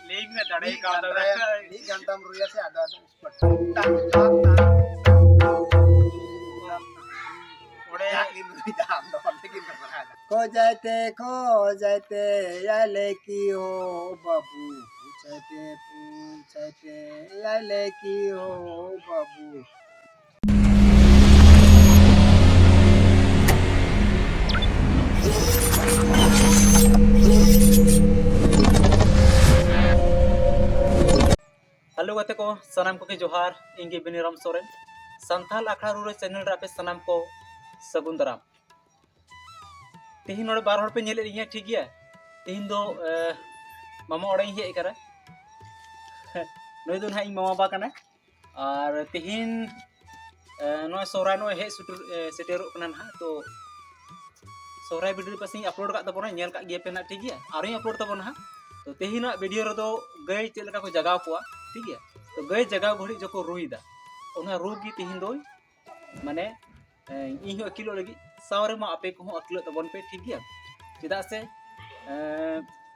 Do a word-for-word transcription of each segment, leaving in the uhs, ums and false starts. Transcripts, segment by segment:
ᱞᱟᱹᱭ ᱢᱮ, ᱫᱟᱲᱮ ᱢᱤᱫ ᱠᱟᱣᱫᱟ᱾ ᱜᱷᱟᱱᱴᱟ ᱨᱮ, ᱢᱤᱫ ᱜᱷᱟᱱᱴᱟᱢ ᱨᱩᱭᱟ ᱥᱮ, ᱟᱫᱚ ᱟᱫᱚ ᱴᱟᱝ, ᱴᱟᱝ, ᱴᱟᱝ᱾ ᱚᱸᱰᱮ ᱡᱟᱦᱟᱸ ᱜᱮᱢ ᱨᱩᱭᱫᱟ, ᱟᱢ ᱫᱚ ᱚᱸᱰᱮ ᱜᱮᱢ ᱨᱟᱦᱟᱭᱫᱟ᱾ ᱠᱷᱚᱡᱟᱭ ᱛᱮ, ᱠᱷᱚᱡᱟᱭ ᱛᱮ, ᱭᱟᱭ ᱞᱮᱠᱤ ᱦᱳ ᱵᱟᱵᱩ᱾ ᱯᱩᱪᱷᱟᱭ ᱛᱮ, ᱯᱩᱪᱷᱟᱭ ᱛᱮ, ᱭᱟᱭ ᱞᱮᱠᱤ ᱦᱳ ᱵᱟᱵᱩ᱾ ᱦᱮᱞᱳ ᱜᱟᱛᱮ ᱠᱚ, ᱥᱟᱱᱟᱢ ᱠᱚᱜᱮ ᱡᱚᱦᱟᱨ᱾ ᱤᱧ ᱜᱮ ᱵᱤᱱᱤᱨᱟᱢ ᱥᱚᱨᱮᱱ᱾ ᱥᱟᱱᱛᱟᱲ ᱟᱠᱷᱲᱟ ᱨᱩ ᱨᱮ ᱪᱮᱱᱮᱞ ᱨᱮ ᱟᱯᱮ ᱥᱟᱱᱟᱢ ᱠᱚ ᱥᱟᱹᱜᱩᱱ ᱫᱟᱨᱟᱢ᱾ ᱛᱮᱦᱮᱧ ᱱᱚᱰᱮ ᱵᱟᱨ ᱦᱚᱲ ᱯᱮ ᱧᱮᱞᱮᱫ ᱞᱤᱧᱟ, ᱴᱷᱤᱠ ᱜᱮᱭᱟ᱾ ᱛᱮᱦᱮᱧ ᱫᱚ, ᱮ, ᱢᱟᱢᱟ ᱚᱲᱟᱜ ᱤᱧ ᱦᱮᱡ ᱟᱠᱟᱱᱟ᱾ ᱱᱩᱭ ᱫᱚ ᱱᱟᱦᱟᱜ ᱤᱧ ᱢᱟᱢᱟ ᱵᱟ ᱠᱟᱱᱟᱭ᱾ ᱟᱨ ᱛᱮᱦᱮᱧ, ᱮ, ᱱᱚᱜᱼᱚᱭ ᱥᱚᱦᱨᱟᱭ ᱱᱚᱜᱼᱚᱭ ᱦᱮᱡ ᱥᱮᱴᱮᱨ, ᱮ, ᱥᱮᱴᱮᱨᱚᱜ ᱠᱟᱱᱟ ᱱᱟᱦᱟᱜ᱾ ᱛᱚ ᱥᱚᱦᱨᱟᱭ ᱵᱷᱤᱰᱤᱭᱳ ᱯᱟᱥᱮᱧ ᱟᱯᱞᱳᱰ ᱠᱟᱜ ᱛᱟᱵᱚᱱᱟ, ᱧᱮᱞ ᱠᱟᱜ ᱜᱮᱭᱟ ᱯᱮ ᱱᱟᱦᱟᱜ, ᱴᱷᱤᱠ ᱜᱮᱭᱟ᱾ ᱟᱨᱚᱧ ᱟᱯᱞᱳᱰ ᱛᱟᱵᱚᱱᱟ ᱱᱟᱦᱟᱜ᱾ ᱛᱚ ᱛᱮᱦᱮᱧᱟᱜ ᱵᱷᱤᱰᱤᱭᱳ ᱨᱮᱫᱚ ᱜᱟᱹᱭ ᱪᱮᱫ ᱞᱮᱠᱟ ᱠᱚ ᱡᱟᱜᱟᱣ ᱠᱚᱣᱟ, ᱴᱷᱤᱠ ᱜᱮᱭᱟ᱾ ᱛᱚ ᱜᱟᱹᱭ ᱡᱟᱜᱟᱣ ᱜᱷᱟᱹᱲᱤᱡ ᱡᱚᱠᱚ ᱨᱩᱭᱮᱫᱟ, ᱚᱱᱟ ᱨᱩ ᱜᱮ ᱛᱮᱦᱮᱧ ᱫᱚ ᱢᱟᱱᱮ, ᱮ, ᱤᱧ ᱦᱚᱸ ᱟᱹᱠᱤᱞᱚᱜ ᱞᱟᱹᱜᱤᱫ, ᱥᱟᱶ ᱨᱮᱢᱟ ᱟᱯᱮ ᱠᱚᱦᱚᱸ ᱟᱹᱠᱤᱞᱚᱜ ᱛᱟᱵᱚᱱ ᱯᱮ, ᱴᱷᱤᱠ ᱜᱮᱭᱟ? ᱪᱮᱫᱟᱜ ᱥᱮ, ᱮ,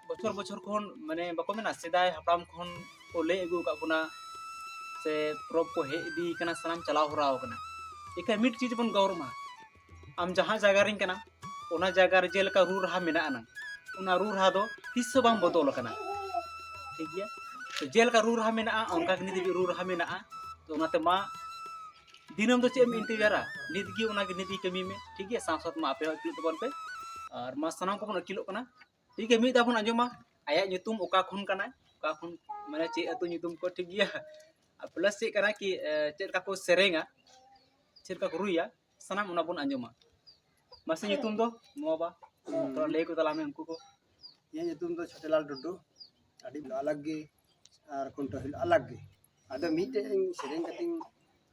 ᱵᱚᱪᱷᱚᱨ ᱵᱚᱪᱷᱚᱨ ᱠᱷᱚᱱ, ᱢᱟᱱᱮ, ᱵᱟᱠᱚ ᱢᱮᱱᱟ, ᱥᱮᱫᱟᱭ ᱦᱟᱯᱲᱟᱢ ᱠᱷᱚᱱ ᱠᱚ ᱞᱟᱹᱭ ᱟᱹᱜᱩ ᱟᱠᱟᱫ ᱵᱚᱱᱟ, ᱥᱮ ᱯᱚᱨᱚᱵᱽ ᱠᱚ ᱦᱮᱡ ᱤᱫᱤ ᱠᱟᱱᱟ, ᱥᱟᱱᱟᱢ ᱪᱟᱞᱟᱣ ᱦᱚᱨᱟ ᱟᱠᱟᱱᱟ᱾ ᱮᱱᱠᱷᱟᱱ ᱢᱤᱫ ᱪᱤᱡᱽ ᱵᱚᱱ ᱜᱟᱣᱨ ᱢᱟ, ᱟᱢ ᱡᱟᱦᱟᱸ ᱡᱟᱭᱜᱟ ᱨᱮᱱ ᱠᱟᱱᱟ, ᱚᱱᱟ ᱡᱟᱭᱜᱟ ᱨᱮ ᱡᱮᱞᱮᱠᱟ ᱨᱩ ᱨᱟᱦᱟ ᱢᱮᱱᱟᱜᱼᱟ ᱱᱟᱝ, ᱚᱱᱟ ᱨᱩ ᱨᱟᱦᱟ ᱫᱚ ᱛᱤᱥ ᱦᱚᱸ ᱵᱟᱝ ᱵᱚᱫᱚᱞ ᱟᱠᱟᱱᱟ, ᱴᱷᱤᱠ ᱜᱮᱭᱟ? ᱛᱚ ᱡᱮᱞᱮᱠᱟ ᱨᱩ ᱨᱟᱦᱟ ᱢᱮᱱᱟᱜᱼᱟ, ᱚᱱᱠᱟ ᱜᱮ ᱱᱤᱛ ᱦᱟᱹᱵᱤᱡ ᱨᱩ ᱨᱟᱦᱟ ᱢᱮᱱᱟᱜᱼᱟ᱾ ᱛᱚ ᱚᱱᱟᱛᱮ ᱢᱟ ᱫᱤᱱᱟᱹᱢ ᱫᱚ ᱪᱮᱫ ᱮᱢ ᱤᱱᱛᱮᱡᱟᱨᱟ? ᱱᱤᱛ ᱜᱮ ᱚᱱᱟ ᱜᱮ, ᱱᱤᱛ ᱜᱮ ᱠᱟᱹᱢᱤ ᱢᱮ, ᱴᱷᱤᱠ ᱜᱮᱭᱟ? ᱥᱟᱶ ᱥᱟᱶᱛᱮ ᱢᱟ ᱟᱯᱮ ᱦᱚᱸ ᱟᱹᱠᱤᱞᱚᱜ ᱛᱟᱵᱚᱱ ᱯᱮ᱾ ᱟᱨ ᱢᱟ ᱥᱟᱱᱟᱢ ᱠᱚᱵᱚᱱ ᱟᱹᱠᱤᱞᱚᱜ ᱠᱟᱱᱟ, ᱴᱷᱤᱠ ᱜᱮᱭᱟ? ᱢᱤᱫ ᱫᱷᱟᱣ ᱵᱚᱱ ᱟᱸᱡᱚᱢᱟ ᱟᱭᱟᱜ ᱧᱩᱛᱩᱢ, ᱚᱠᱟ ᱠᱷᱚᱱ ᱠᱟᱱᱟᱭ, ᱚᱠᱟ ᱠᱷᱚᱱ, ᱢᱟᱱᱮ, ᱪᱮᱫ ᱟᱹᱛᱩ ᱧᱩᱛᱩᱢ ᱠᱚ, ᱴᱷᱤᱠ ᱜᱮᱭᱟ? ᱟᱨ ᱯᱞᱟᱥ ᱪᱮᱫ ᱠᱟᱱᱟ ᱠᱤ, ᱮ, ᱪᱮᱫ ᱞᱮᱠᱟ ᱠᱚ ᱥᱮᱨᱮᱧᱟ, ᱪᱮᱫ ᱞᱮᱠᱟ ᱠᱚ ᱨᱩᱭᱟ, ᱥᱟᱱᱟᱢ ᱚᱱᱟ ᱵᱚᱱ ᱟᱸᱡᱚᱢᱟ᱾ ᱢᱟᱥᱮ ᱧᱩᱛᱩᱢ ᱫᱚ ᱱᱚᱣᱟ ᱵᱟ? ᱦᱩᱸ᱾ ᱛᱷᱚᱲᱟ ᱞᱟᱹᱭ ᱠᱚ ᱛᱟᱞᱟᱝ ᱢᱮ ᱩᱱᱠᱩ ᱠᱚ᱾ ᱤᱧᱟᱹᱜ ᱧᱩᱛᱩᱢ ᱫᱚ ᱪᱷᱳᱴᱮᱞᱟᱞ ᱴᱩᱰᱩ᱾ ᱟᱹᱰᱤ ᱟᱞᱟᱜᱽ ᱜᱮ ᱟᱨ ᱠᱷᱩᱱᱴᱟᱹᱣ ᱦᱤᱞᱳᱜ ᱟᱞᱟᱜᱽ ᱜᱮ᱾ ᱟᱫᱚ ᱢᱤᱫᱴᱮᱡ ᱤᱧ ᱥᱮᱨᱮᱧ ᱠᱟᱛᱮᱧ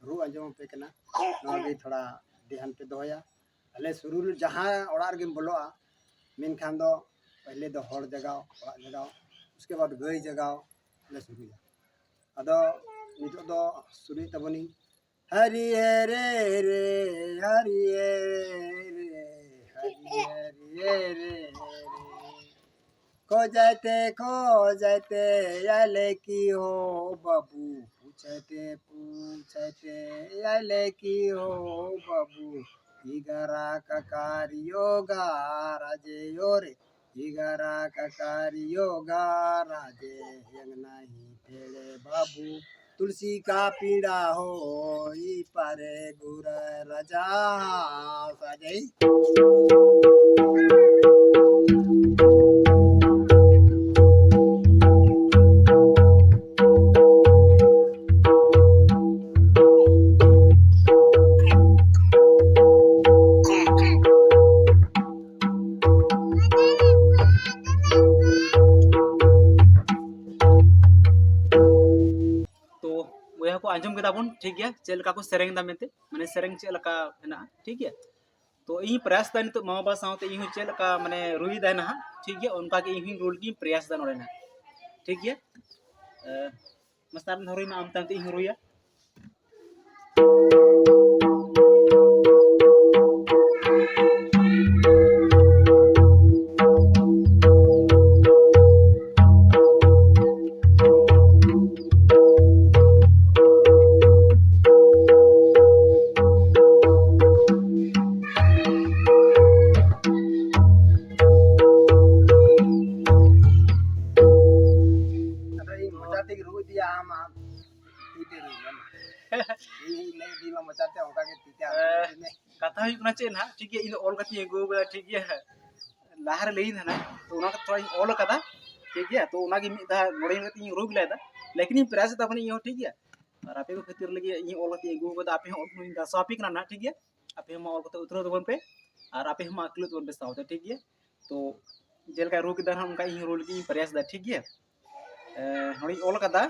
ᱨᱩ ᱟᱸᱡᱚᱢ ᱟᱯᱮ ᱠᱟᱱᱟ᱾ ᱱᱚᱣᱟ ᱜᱮ ᱛᱷᱚᱲᱟ ᱫᱷᱮᱭᱟᱱ ᱯᱮ ᱫᱚᱦᱚᱭᱟ᱾ ᱟᱞᱮ ᱥᱩᱨᱩ ᱨᱮ ᱡᱟᱦᱟᱸ ᱚᱲᱟᱜ ᱨᱮᱜᱮᱢ ᱵᱚᱞᱚᱜᱼᱟ, ᱢᱮᱱᱠᱷᱟᱱ ᱫᱚ ᱯᱟᱦᱞᱮ ᱫᱚ ᱦᱚᱲ ᱡᱟᱜᱟᱣ, ᱚᱲᱟᱜ ᱡᱟᱜᱟᱣ, ᱩᱥᱠᱮ ᱵᱟᱫ ᱜᱟᱹᱭ ᱡᱟᱜᱟᱣ ᱞᱮ ᱥᱩᱨᱩᱭᱟ᱾ ᱟᱫᱚ ᱱᱤᱛᱚᱜ ᱫᱚ ᱥᱩᱨᱩᱭᱮᱫ ᱛᱟᱵᱚᱱᱤᱧ᱾ ᱦᱟᱨᱤ ᱦᱮᱨᱮ ᱨᱮ, ᱦᱟᱨᱤ ᱦᱮᱨᱮ ᱨᱮ, ᱦᱟᱨᱤ ᱦᱮᱨᱮ ᱨᱮ᱾ खोजते खोजते आले की हो बाबू, पूछते पूछते आले की हो बाबू, इगरा ककारियो गारा जे यो रे, इगरा ककारियो गारा जे, यंग नहीं तेरे बाबू, तुलसी का पीड़ा हो ई पारे गुर राजा। साजई। ᱛᱚ ᱵᱚᱭᱦᱟ ᱠᱚ, ᱟᱸᱡᱚᱢ ᱠᱮᱫᱟ ᱵᱚᱱ, ᱴᱷᱤᱠ ᱜᱮᱭᱟ, ᱪᱮᱫ ᱞᱮᱠᱟ ᱠᱚ ᱥᱮᱨᱮᱧ ᱮᱫᱟ ᱢᱮᱱᱛᱮ, ᱢᱟᱱᱮ ᱥᱮᱨᱮᱧ ᱪᱮᱫ ᱞᱮᱠᱟ ᱦᱮᱱᱟᱜᱼᱟ, ᱴᱷᱤᱠ ᱜᱮᱭᱟ᱾ ᱛᱚ ᱤᱧ ᱯᱨᱟᱭᱟᱥ ᱫᱟ ᱱᱤᱛᱚᱜ ᱢᱟ ᱵᱟᱵᱟ ᱥᱟᱶᱛᱮ ᱤᱧ ᱦᱚᱸ ᱪᱮᱫ ᱞᱮᱠᱟ ᱢᱟᱱᱮ ᱨᱩᱭ ᱫᱟᱭ ᱱᱟᱦᱟᱜ, ᱴᱷᱤᱠ ᱜᱮᱭᱟ, ᱚᱱᱠᱟ ᱜᱮ ᱤᱧ ᱦᱚᱸᱧ ᱨᱩ ᱞᱟᱹᱜᱤᱫ ᱤᱧ ᱯᱨᱟᱭᱟᱥ ᱫᱟ ᱱᱚᱰᱮ ᱱᱟᱦᱟᱜ, ᱴᱷᱤᱠ ᱜᱮᱭᱟ᱾ ᱮ, ᱢᱟᱥᱮ ᱟᱨ ᱢᱤᱫ ᱫᱷᱟᱣ ᱨᱩᱭ ᱢᱮ, ᱟᱢ ᱛᱟᱭᱚᱢ ᱛᱮ ᱤᱧ ᱦᱚᱸ ᱨᱩᱭᱟ᱾ ᱟᱫᱚ ᱤᱧ ᱢᱚᱪᱟ ᱛᱮᱜᱮ ᱨᱩ ᱤᱫᱤᱭᱟ, ᱟᱢ, ᱟᱢ ᱛᱤ ᱛᱮ ᱨᱩ ᱢᱮ᱾ ᱤᱧ, ᱤᱧ ᱞᱟᱹᱭ ᱤᱫᱤ ᱢᱟ ᱢᱚᱪᱟ ᱛᱮ, ᱚᱱᱠᱟ ᱜᱮ ᱛᱤ ᱛᱮ ᱟᱢ ᱨᱩ ᱤᱫᱤ ᱢᱮ᱾ ᱠᱟᱛᱷᱟ ᱦᱩᱭᱩᱜ ᱠᱟᱱᱟ ᱪᱮᱫ ᱱᱟᱦᱟᱜ, ᱴᱷᱤᱠ ᱜᱮᱭᱟ, ᱤᱧ ᱫᱚ ᱚᱞ ᱠᱟᱛᱮᱧ ᱟᱹᱜᱩ ᱟᱠᱟᱫᱟ, ᱴᱷᱤᱠ ᱜᱮᱭᱟ, ᱞᱟᱦᱟ ᱨᱮ ᱞᱟᱹᱭ ᱱᱟᱦᱟᱜ, ᱛᱚ ᱚᱱᱟ ᱠᱚ ᱛᱷᱚᱲᱟᱧ ᱚᱞ ᱟᱠᱟᱫᱟ, ᱴᱷᱤᱠ ᱜᱮᱭᱟ, ᱛᱚ ᱚᱱᱟ ᱜᱮ ᱢᱤᱫ ᱫᱷᱟᱣ ᱱᱚᱰᱮ ᱠᱟᱛᱮᱧ ᱨᱩ ᱵᱤᱞᱟᱭ ᱫᱟ, ᱞᱮᱠᱤᱱ ᱤᱧ ᱯᱨᱟᱭᱟᱥ ᱮᱫᱟ ᱢᱟᱱᱮ ᱤᱧ ᱦᱚᱸ, ᱴᱷᱤᱠ ᱜᱮᱭᱟ, ᱟᱨ ᱟᱯᱮ ᱠᱚ ᱠᱷᱟᱹᱛᱤᱨ ᱞᱟᱹᱜᱤᱫ ᱤᱧ ᱚᱞ ᱠᱟᱛᱮᱧ ᱟᱹᱜᱩ ᱟᱠᱟᱫᱟ, ᱟᱯᱮ ᱦᱚᱸ ᱚᱞ ᱠᱷᱚᱱᱤᱧ ᱫᱟᱥᱟᱣ ᱟᱯᱮ ᱠᱟᱱᱟ ᱱᱟᱦᱟᱜ, ᱴᱷᱤᱠ ᱜᱮᱭᱟ, ᱟᱯᱮ ᱦᱚᱸ ᱢᱟ ᱚᱞ ᱠᱟᱛᱮ ᱩᱛᱨᱟᱹᱣ ᱛᱟᱵᱚᱱ ᱯᱮ, ᱟᱨ ᱟᱯᱮ ᱦᱚᱸ ᱢᱟ ᱟᱹᱠᱞᱟᱹᱜ ᱛᱟᱵᱚᱱ ᱯᱮ ᱥᱟᱶᱛᱮ, ᱴᱷᱤᱠ ᱜᱮᱭᱟ᱾ ᱛᱚ ᱡᱮᱞᱮᱠᱟ ᱨᱩ ᱠᱮᱫᱟ ᱱᱟᱦᱟᱜ, ᱚᱱᱠᱟ ᱤᱧ ᱨᱩ ᱞᱟᱹᱜᱤᱫ ᱤᱧ ᱯᱨᱟᱭᱟᱥ ᱮᱫᱟ, ᱴᱷᱤᱠ ᱜᱮᱭᱟ᱾ ᱮ, ᱱᱚᱰᱮᱧ ᱚᱞ ᱠᱟᱫᱟ᱾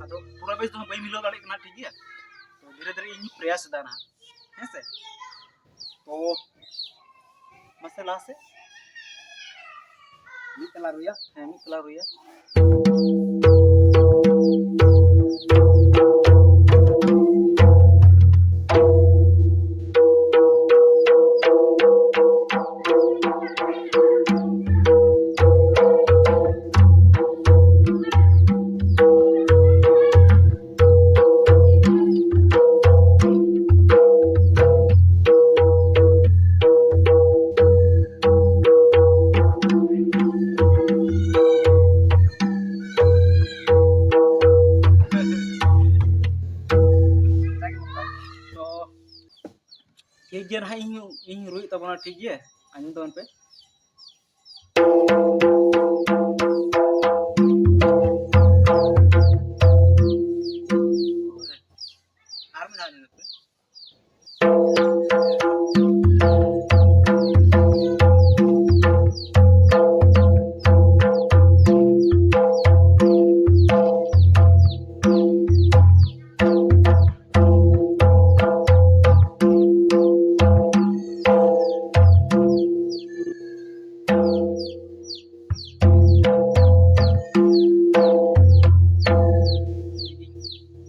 ᱟᱫᱚ ᱯᱩᱨᱟᱹ ᱵᱮᱥ ᱫᱚ ᱦᱟᱸᱜ ᱵᱟᱹᱧ ᱢᱤᱞᱟᱹᱣ ᱫᱟᱲᱮᱭᱟᱜ ᱠᱟᱱᱟ, ᱴᱷᱤᱠ ᱜᱮᱭᱟ᱾ ᱛᱚ ᱫᱷᱤᱨᱮ ᱫᱷᱤᱨᱮ ᱤᱧ ᱯᱨᱟᱭᱟᱥ ᱮᱫᱟ ᱱᱟᱦᱟᱜ, ᱦᱮᱸ ᱥᱮ᱾ ᱛᱚ ᱢᱟᱥᱮ ᱞᱟᱦᱟ ᱥᱮᱫ᱾ ᱢᱤᱫ ᱛᱟᱞᱟ ᱨᱩᱭᱟ᱾ ᱦᱮᱸ, ᱢᱤᱫ ᱛᱟᱞᱟ ᱨᱩᱭᱟ᱾ ᱴᱷᱤᱠ ᱜᱮᱭᱟ, ᱱᱟᱦᱟᱜ ᱤᱧ, ᱤᱧ ᱨᱩᱭᱮᱫ ᱛᱟᱵᱚᱱᱟ, ᱴᱷᱤᱠ ᱜᱮᱭᱟ, ᱟᱸᱡᱚᱢ ᱛᱟᱵᱚᱱ ᱯᱮ᱾ ᱟᱨ ᱢᱤᱫ ᱫᱷᱟᱣ ᱟᱸᱡᱚᱢ ᱯᱮ᱾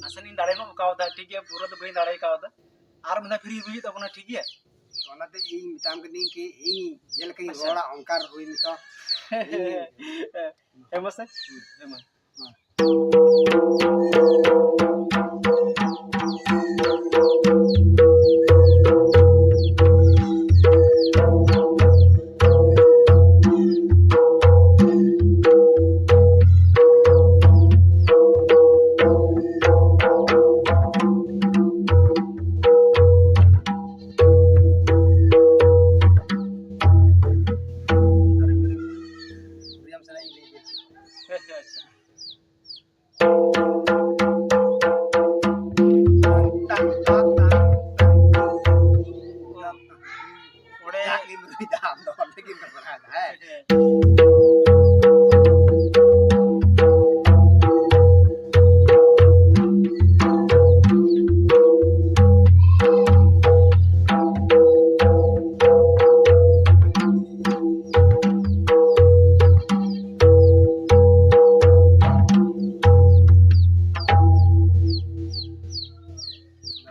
ᱱᱟᱥᱮᱱᱟᱜ ᱤᱧ ᱫᱟᱲᱮ ᱧᱚᱜ ᱠᱟᱣᱫᱟ, ᱴᱷᱤᱠ ᱜᱮᱭᱟ, ᱯᱩᱨᱟᱹ ᱫᱚ ᱵᱟᱹᱧ ᱫᱟᱲᱮ ᱠᱟᱣᱫᱟ᱾ ᱟᱨ ᱢᱤᱫ ᱫᱷᱟᱣ free ᱨᱩᱭ ᱦᱩᱭᱩᱜ ᱛᱟᱵᱚᱱᱟ, ᱴᱷᱤᱠ ᱜᱮᱭᱟ? ᱚᱱᱟᱛᱮ ᱤᱧ ᱢᱮᱛᱟᱢ ᱠᱟᱹᱱᱟᱹᱧ ᱠᱤ ᱤᱧ ᱪᱮᱫ ᱞᱮᱠᱟᱧ ᱟᱪᱪᱷᱟ᱾ ᱨᱚᱲᱟ, ᱚᱱᱠᱟ ᱨᱩᱭ ᱢᱮᱛᱟ᱾ ᱦᱮᱸ, ᱢᱟᱥᱮ᱾ ᱦᱮᱸ, ᱢᱟ᱾ ᱚᱸᱰᱮ ᱦᱮᱸ᱾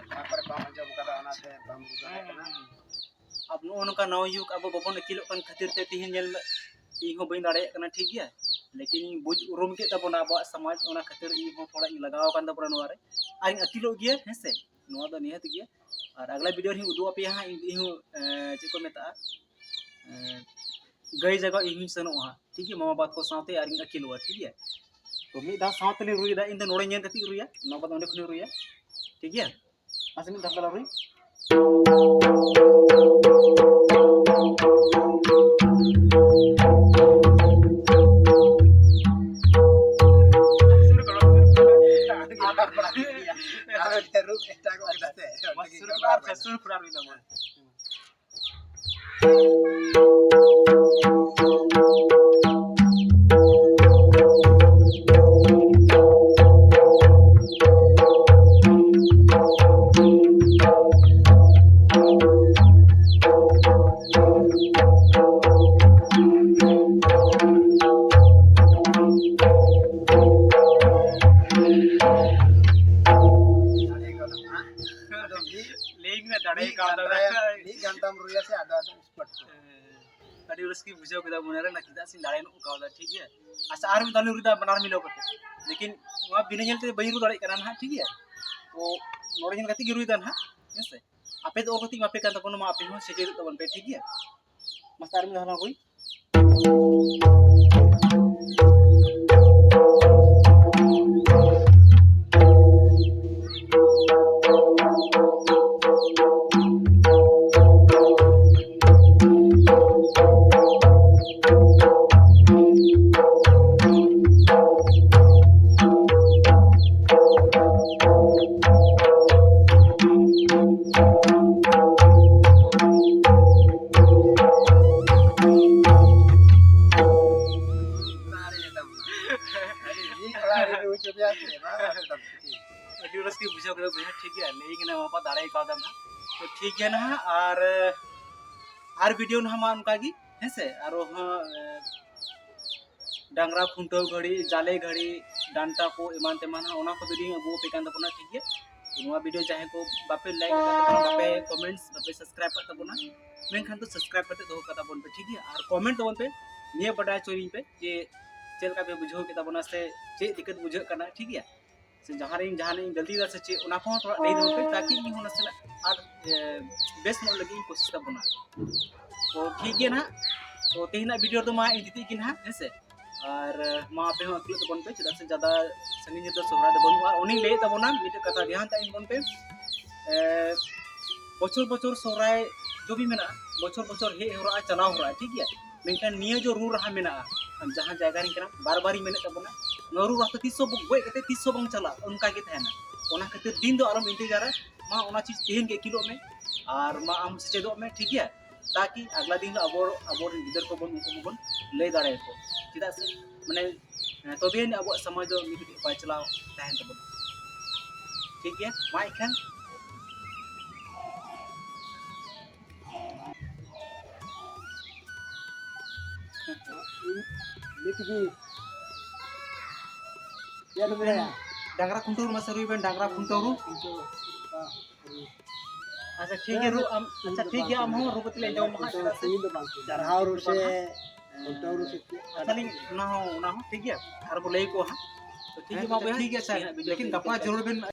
ᱡᱟᱦᱟᱸ ᱠᱚᱨᱮ ᱵᱟᱢ ᱟᱸᱡᱚᱢ ᱠᱟᱫᱟ, ᱚᱱᱟᱛᱮ ᱵᱟᱢ ᱵᱩᱡᱽ ᱫᱟᱲᱮᱭᱟᱜ ᱠᱟᱱᱟ᱾ ᱟᱵᱚ ᱱᱚᱜᱼᱚ ᱱᱚᱝᱠᱟ ᱱᱟᱣᱟ ᱡᱩᱜᱽ ᱟᱵᱚ ᱵᱟᱵᱚᱱ ᱟᱹᱠᱤᱞᱚᱜ ᱠᱟᱱ ᱠᱷᱟᱹᱛᱤᱨ ᱛᱮ ᱛᱮᱦᱮᱧ ᱧᱮᱞ ᱢᱮ, ᱤᱧ ᱦᱚᱸ ᱵᱟᱹᱧ ᱫᱟᱲᱮᱭᱟᱜ ᱠᱟᱱᱟ, ᱴᱷᱤᱠ ᱜᱮᱭᱟ, ᱞᱮᱠᱤᱱ ᱤᱧ ᱵᱩᱡᱽ ᱩᱨᱩᱢ ᱠᱮᱫ ᱛᱟᱵᱚᱱᱟ ᱟᱵᱚᱣᱟᱜ ᱥᱚᱢᱟᱡᱽ, ᱚᱱᱟ ᱠᱷᱟᱹᱛᱤᱨ ᱤᱧ ᱦᱚᱸ ᱛᱷᱚᱲᱟ ᱤᱧ ᱞᱟᱜᱟᱣ ᱟᱠᱟᱱ ᱛᱟᱵᱚᱱᱟ ᱱᱚᱣᱟ ᱨᱮ, ᱟᱨᱤᱧ ᱟᱹᱠᱤᱞᱚᱜ ᱜᱮᱭᱟ, ᱦᱮᱸ ᱥᱮ, ᱱᱚᱣᱟ ᱫᱚ ᱱᱤᱦᱟᱹᱛ ᱜᱮᱭᱟ᱾ ᱟᱨ ᱟᱜᱽᱞᱟ video ᱨᱮ ᱤᱧ ᱩᱫᱩᱜ ᱟᱯᱮᱭᱟ ᱦᱟᱸᱜ, ᱤᱧ, ᱤᱧ ᱦᱚᱸ, ᱮᱸ, ᱪᱮᱫ ᱠᱚ ᱢᱮᱛᱟᱜᱼᱟ, ᱮᱸ, ᱜᱟᱹᱭ ᱡᱟᱭᱜᱟ ᱤᱧ ᱦᱚᱸᱧ ᱥᱮᱱᱚᱜᱼᱟ ᱦᱟᱸᱜ, ᱴᱷᱤᱠ ᱜᱮᱭᱟ, ᱢᱟᱢᱟ ᱵᱟᱵᱟ ᱛᱟᱠᱚ ᱥᱟᱶᱛᱮ ᱟᱨᱤᱧ ᱟᱹᱠᱤᱞᱚᱜᱼᱟ, ᱴᱷᱤᱠ ᱜᱮᱭᱟ᱾ ᱛᱚ ᱢᱤᱫ ᱫᱷᱟᱣ ᱥᱟᱶ ᱛᱮᱞᱤᱧ ᱨᱩᱭᱮᱫᱟ, ᱤᱧ ᱫᱚ ᱱᱚᱰᱮ ᱧᱮᱞ ᱠᱟᱛᱮ ᱤᱧ ᱨᱩᱭᱟ, ᱢᱟᱢᱟ ᱵᱟᱵᱟ ᱫᱚ ᱚᱸᱰᱮ ᱠᱷᱚᱱᱤᱧ ᱨᱩᱭᱟ, ᱴᱷᱤᱠ ᱜᱮᱭᱟ᱾ ᱢᱟᱥᱮ ᱢᱤᱫ ᱫᱷᱟᱣ ᱛᱟᱞᱟ ᱨᱩᱭ᱾ ᱟᱨ ᱰᱷᱮᱨ ᱮᱴᱟᱜᱚᱜ ᱠᱮᱫᱟ ᱥᱮ᱾ ᱥᱩᱨ ᱠᱷᱚᱱᱟᱜ ᱟᱨ ᱦᱩᱭ ᱮᱱᱟ ᱢᱟ᱾ ᱞᱟᱹᱭ ᱢᱮ, ᱫᱟᱲᱮ ᱢᱤᱫ ᱠᱟᱣᱫᱟ᱾ ᱜᱷᱟᱱᱴᱟ, ᱢᱤᱫ ᱜᱷᱟᱱᱴᱟᱢ ᱨᱩᱭᱟ ᱥᱮ, ᱟᱫᱚ ᱟᱫᱚ expert ᱠᱚ᱾ ᱟᱹᱰᱤ ᱨᱟᱹᱥᱠᱟᱹᱧ ᱵᱩᱡᱷᱟᱹᱣ ᱠᱮᱫᱟ ᱢᱚᱱᱮᱨᱮ, ᱱᱟ ᱪᱮᱫᱟᱜ ᱥᱮ ᱫᱟᱲᱮ ᱱᱚᱜ ᱠᱟᱣᱫᱟ, ᱴᱷᱤᱠ ᱜᱮᱭᱟ᱾ ᱟᱪᱪᱷᱟ, ᱟᱨ ᱢᱤᱫ ᱫᱷᱟᱣ ᱞᱤᱧ ᱨᱩᱭᱫᱟ ᱵᱟᱱᱟᱨ ᱢᱤᱞᱟᱹᱣ ᱠᱟᱛᱮ, ᱞᱮᱠᱤᱱ ᱱᱚᱣᱟ ᱵᱤᱱᱟᱹ ᱧᱮᱞ ᱛᱮ ᱵᱟᱹᱧ ᱨᱩ ᱫᱟᱲᱮᱭᱟᱜ ᱠᱟᱱᱟ ᱱᱟᱦᱟᱜ, ᱴᱷᱤᱠ ᱜᱮᱭᱟ᱾ ᱛᱚ ᱱᱚᱰᱮ ᱧᱮᱞ ᱠᱟᱛᱮ ᱜᱮ ᱨᱩᱭᱫᱟ ᱱᱟᱦᱟᱜ, ᱦᱮᱸ ᱥᱮ᱾ ᱟᱯᱮ ᱫᱚ ᱚᱞ ᱠᱟᱛᱮ ᱢᱟᱯᱮ ᱠᱟᱱ ᱛᱟᱵᱚᱱᱟ, ᱢᱟ ᱟᱯᱮ ᱦᱚᱸ ᱥᱮᱪᱮᱫᱚᱜ ᱛᱟᱵᱚᱱ ᱯᱮ, ᱴᱷᱤᱠ ᱜᱮᱭᱟ᱾ ᱢᱟᱥᱮ ᱟᱨ ᱢᱤᱫ ᱫᱷᱟᱣ ᱞᱟᱝ ᱨᱩᱭ᱾ ᱟᱹᱰᱤ ᱨᱟᱹᱥᱠᱟᱹᱧ ᱵᱩᱡᱷᱟᱹᱣ ᱠᱮᱫᱟ ᱵᱚᱭᱦᱟ, ᱴᱷᱤᱠ ᱜᱮᱭᱟ, ᱞᱟᱹᱭ ᱠᱟᱱᱟ ᱵᱟᱯᱟ ᱫᱟᱲᱮ ᱠᱟᱣᱫᱟᱢ ᱦᱟᱸᱜ᱾ ᱛᱚ ᱴᱷᱤᱠ ᱜᱮᱭᱟ ᱱᱟᱦᱟᱜ, ᱟᱨ, ᱟᱨ video ᱱᱟᱦᱟᱜ ᱢᱟ ᱚᱱᱠᱟ ᱜᱮ, ᱦᱮᱸ ᱥᱮ, ᱟᱨᱚ ᱦᱚᱸ, ᱮ, ᱰᱟᱝᱨᱟ ᱠᱷᱩᱱᱴᱟᱹᱣ ᱜᱷᱟᱹᱲᱤ, ᱡᱟᱞᱮ ᱜᱷᱟᱹᱲᱤ, ᱰᱟᱱᱴᱟ ᱠᱚ ᱮᱢᱟᱱ ᱛᱮᱢᱟᱱ ᱦᱟᱸᱜ, ᱚᱱᱟ ᱠᱚ video ᱟᱹᱜᱩ ᱟᱯᱮ ᱠᱟᱱ ᱛᱟᱵᱚᱱᱟ, ᱴᱷᱤᱠ ᱜᱮᱭᱟ᱾ ᱛᱚ ᱱᱚᱣᱟ video ᱡᱟᱦᱟᱸᱭ ᱠᱚ ᱵᱟᱯᱮ like ᱟᱠᱟᱫ ᱛᱟᱵᱚᱱᱟ, ᱵᱟᱯᱮ comments, ᱵᱟᱯᱮ subscribe ᱟᱠᱟᱫ ᱛᱟᱵᱚᱱᱟ, ᱢᱮᱱᱠᱷᱟᱱ ᱫᱚ subscribe ᱠᱟᱛᱮ ᱫᱚᱦᱚ ᱠᱟᱛᱟ ᱵᱚᱱ ᱯᱮ, ᱴᱷᱤᱠ ᱜᱮᱭᱟ᱾ ᱟᱨ comment ᱛᱟᱵᱚᱱ ᱯᱮ, ᱱᱤᱭᱟᱹ ᱵᱟᱰᱟᱭ ᱦᱚᱪᱚᱭᱤᱧ ᱯᱮ ᱡᱮ ᱪᱮᱫ ᱞᱮᱠᱟ ᱯᱮ ᱵᱩᱡᱷᱟᱹᱣ ᱠᱮᱫ ᱛᱟᱵᱚᱱᱟ ᱥᱮ ᱪᱮᱫ ᱫᱤᱠᱠᱟᱛ ᱵᱩᱡᱷᱟᱹᱜ ᱠᱟᱱᱟ, ᱴᱷᱤᱠ ᱜᱮᱭᱟ᱾ ᱥᱮ ᱡᱟᱦᱟᱸ ᱨᱮ ᱤᱧ ᱡᱟᱦᱟᱱᱟᱜ ᱤᱧ ᱜᱟᱹᱞᱛᱤᱭᱮᱫᱟ ᱥᱮ ᱪᱮᱫ, ᱚᱱᱟ ᱠᱚᱦᱚᱸ ᱛᱷᱚᱲᱟ ᱞᱟᱹᱭ ᱛᱟᱵᱚᱱ ᱯᱮ, ᱛᱟᱠᱤ ᱤᱧ ᱦᱚᱸ ᱱᱟᱥᱮᱱᱟᱜ ᱟᱨ, ᱮ, ᱵᱮᱥ ᱧᱚᱜ ᱞᱟᱹᱜᱤᱫ ᱤᱧ ᱠᱳᱥᱤᱥ ᱛᱟᱵᱚᱱᱟ᱾ ᱛᱚ ᱴᱷᱤᱠ ᱜᱮᱭᱟ ᱱᱟᱦᱟᱜ, ᱛᱚ ᱛᱮᱦᱮᱧᱟᱜ video ᱨᱮᱫᱚ ᱢᱟ ᱤᱧ ᱛᱤᱛᱤᱡ ᱜᱮ ᱱᱟᱦᱟᱜ, ᱦᱮᱸ ᱥᱮ᱾ ᱟᱨ, ᱮ, ᱢᱟ ᱟᱯᱮ ᱦᱚᱸ ᱟᱹᱠᱤᱞᱚᱜ ᱛᱟᱵᱚᱱ ᱯᱮ, ᱪᱮᱫᱟᱜ ᱥᱮ ᱡᱟᱫᱟ ᱥᱟᱺᱜᱤᱧ ᱨᱮᱫᱚ ᱥᱚᱦᱨᱟᱭ ᱫᱚ ᱵᱟᱹᱱᱩᱜᱼᱟ᱾ ᱟᱨ ᱩᱱᱤᱧ ᱞᱟᱹᱭᱮᱫ ᱛᱟᱵᱚᱱᱟ ᱢᱤᱫᱴᱮᱡ ᱠᱟᱛᱷᱟ ᱫᱷᱮᱭᱟᱱ ᱛᱟᱭ ᱮᱢ ᱵᱚᱱ ᱯᱮ, ᱮ, ᱵᱚᱪᱷᱚᱨ ᱵᱚᱪᱷᱚᱨ ᱥᱚᱦᱨᱟᱭ ᱡᱚᱵᱤ ᱢᱮᱱᱟᱜᱼᱟ, ᱵᱚᱪᱷᱚᱨ ᱵᱚᱪᱷᱚᱨ ᱦᱮᱡ ᱦᱚᱨᱟᱜᱼᱟ, ᱪᱟᱞᱟᱣ ᱦᱚᱨᱟᱜᱼᱟ, ᱴᱷᱤᱠ ᱜᱮᱭᱟ᱾ ᱢᱮᱱᱠᱷᱟᱱ ᱱᱤᱭᱟᱹ ᱡᱚ ᱨᱩ ᱨᱟᱦᱟ ᱢᱮᱱᱟᱜᱼᱟ, ᱟᱢ ᱡᱟᱦᱟᱸ ᱡᱟᱭᱜᱟ ᱨᱮᱱ ᱠᱟᱱᱟᱢ, ᱵᱟᱨ ᱵᱟᱨᱤᱧ ᱢᱮᱱᱮᱫ ᱛᱟᱵᱚᱱᱟ, ᱱᱚᱣᱟ ᱨᱩ ᱨᱟᱦᱟ ᱫᱚ ᱛᱤᱥ ᱦᱚᱸ ᱜᱚᱡ ᱠᱟᱛᱮ ᱛᱤᱥ ᱦᱚᱸ ᱵᱟᱝ ᱪᱟᱞᱟᱜᱼᱟ, ᱚᱱᱠᱟ ᱜᱮ ᱛᱟᱦᱮᱱᱟ᱾ ᱚᱱᱟ ᱠᱷᱟᱹᱛᱤᱨ ᱫᱤᱱ ᱫᱚ ᱟᱞᱚᱢ ᱤᱱᱛᱮᱡᱟᱨᱟ, ᱢᱟ ᱚᱱᱟ ᱪᱤᱡᱽ ᱛᱮᱦᱮᱧ ᱜᱮ ᱟᱹᱠᱤᱞᱚᱜ ᱢᱮ, ᱟᱨ ᱢᱟ ᱟᱢ ᱥᱮᱪᱮᱫᱚᱜ ᱢᱮ, ᱴᱷᱤᱠ ᱜᱮᱭᱟ᱾ ᱛᱟᱠᱤ ᱟᱜᱽᱞᱟ ᱫᱤᱱ ᱦᱤᱞᱳᱜ ᱟᱵᱚ, ᱟᱵᱚᱨᱮᱱ ᱜᱤᱫᱟᱹᱨ ᱠᱚᱵᱚᱱ, ᱩᱱᱠᱩ ᱠᱚᱵᱚᱱ ᱞᱟᱹᱭ ᱫᱟᱲᱮᱭᱟᱠᱚᱣᱟ᱾ ᱪᱮᱫᱟᱜ ᱥᱮ ᱢᱟᱱᱮ, ᱦᱮᱸ, ᱛᱚᱵᱮ ᱟᱹᱱᱤᱡ ᱟᱵᱚᱣᱟᱜ ᱥᱚᱢᱟᱡᱽ ᱫᱚ ᱢᱤᱫ ᱠᱟᱹᱴᱤᱡ ᱯᱟᱪᱞᱟᱣ ᱛᱟᱦᱮᱱ ᱛᱟᱵᱚᱱᱟ᱾ ᱴᱷᱤᱠ ᱜᱮᱭᱟ, ᱢᱟ ᱮᱱᱠᱷᱟᱱ᱾ ᱱᱤᱛ ᱜᱮ ᱪᱮᱫ ᱮᱢ ᱞᱟᱹᱭᱟ? ᱰᱟᱝᱨᱟ ᱠᱷᱩᱱᱴᱟᱹᱣ ᱨᱩ ᱢᱟᱥᱮ ᱨᱩᱭ ᱵᱮᱱ, ᱰᱟᱝᱨᱟ ᱠᱷᱩᱱᱴᱟᱹᱣ ᱨᱩ᱾ ᱟᱪᱪᱷᱟ, ᱴᱷᱤᱠ ᱜᱮᱭᱟ, ᱨᱩ ᱟᱢ, ᱟᱪᱪᱷᱟ, ᱴᱷᱤᱠ ᱜᱮᱭᱟ, ᱟᱢ ᱦᱚᱸ ᱨᱩ ᱠᱟᱛᱮ ᱞᱮ ᱟᱸᱡᱚᱢ ᱢᱟ ᱦᱟᱸᱜ, ᱪᱮᱫᱟᱜ ᱥᱮ ᱪᱟᱨᱦᱟᱣ ᱨᱩ ᱥᱮ ᱠᱷᱩᱱᱴᱟᱹᱣ ᱨᱩ ᱥᱮ ᱪᱮᱫ? ᱟᱪᱪᱷᱟ, ᱞᱤᱧ, ᱚᱱᱟ ᱦᱚᱸ, ᱚᱱᱟ ᱦᱚᱸ ᱴᱷᱤᱠ ᱜᱮᱭᱟ, ᱟᱨ ᱵᱚ ᱞᱟᱹᱭ ᱠᱚᱣᱟ ᱦᱟᱸᱜ᱾ ᱛᱚ ᱴᱷᱤᱠ ᱜᱮᱭᱟ, ᱢᱟ ᱵᱚᱭᱦᱟ, ᱴᱷᱤᱠ ᱜᱮᱭᱟ, ᱟᱪᱪᱷᱟ, ᱞᱮᱠᱤᱱ ᱜᱟᱯᱟ ᱡᱟᱹᱨᱩᱲ ᱵᱮᱱ